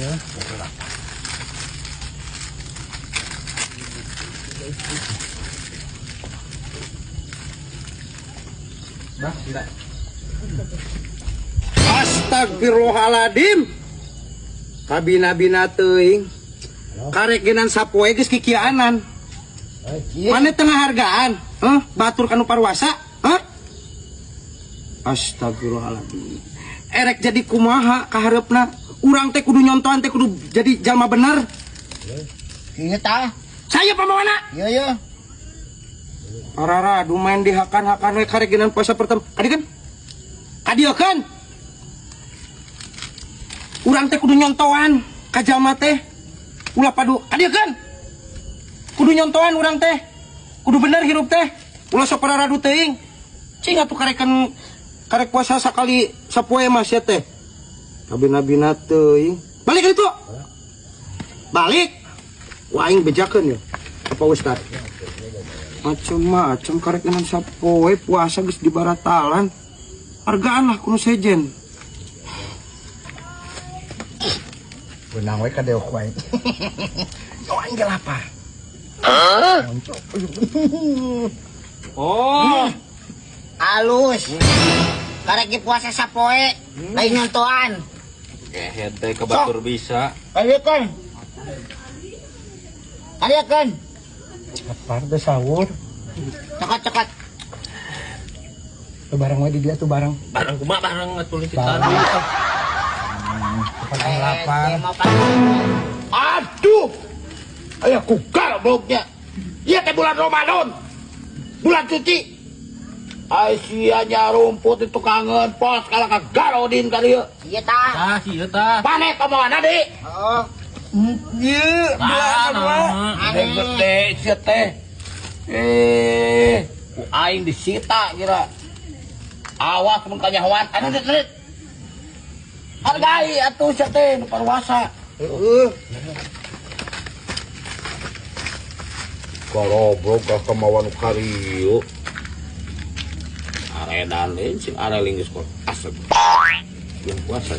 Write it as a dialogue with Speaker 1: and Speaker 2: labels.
Speaker 1: Ya. Bah, enggak. Astagfirullahaladzim. Kabina-bina teuing. Karek genan sapoe geus kikieuanan. Mana tengah hargaan? Hah? Batur kanu parwasa? Hah? Astagfirullahaladzim. Erek jadi kumaha kahareupna? Urang teh kudu nyontohan teh, kudu jadi jalma bener.
Speaker 2: Iya tah.
Speaker 1: Saya pamawana.
Speaker 2: Iya iya.
Speaker 1: Arara adu main dihakan-hakan we karek genan puasa pertama. Kadieu kan? Kadieu kan? Urang teh kudu nyontohan ka jalma teh. Ulah padu kadieu kan? Kudu nyontohan urang teh. Kudu bener hirup teh. Ulah sok pararadu teuing. Cing atuh karekan karek puasa sakali sapoe mah sia teh. Kabina-bina teuing. Balik ka ditu. Balik. Wah, aing bejakeun ya. Apa Ustad? Macem-macem karek genan sapoe puasa geus dibaratalan. Hargaan lah kudu sejen.
Speaker 2: Benang we kadeok wae.
Speaker 1: Yo aing ge lapar.
Speaker 3: Oh,
Speaker 2: Alus. Karek ge puasa sapoe, lain nyontoan.
Speaker 3: Kehed teh ke batur bisa.
Speaker 2: Kadieukeun. Kadieukeun.
Speaker 1: Lapar teh sahur.
Speaker 2: Cokot cokot.
Speaker 1: Tuh barang we di dia tuh barang.
Speaker 3: Barang kumaha barang atuh si
Speaker 1: Barang.
Speaker 3: tadi.
Speaker 1: Aing lapar.
Speaker 2: Eh, mau pan-
Speaker 4: Aduh. Aya ku gobloknya. Ieu teh bulan Ramadan. Bulan suci. Ai sia nyarumput di tukangeun pos kalah ka garodin ka dieu.
Speaker 2: Iya tah.
Speaker 3: Tah, sieun tah.
Speaker 4: Pane pamawana deui?
Speaker 2: Oh,
Speaker 1: Ieu,
Speaker 3: Ah, nah.
Speaker 4: Gede gede sia teh. Eh, ku aing disita kira. Awas mun kanyahoan anu dit. Hargai atuh sia teh nu parwasa.
Speaker 1: Heeh.
Speaker 4: Goblok ka kamawan karieu. Aredan deui sing areling geus kok asep. Yang puasa.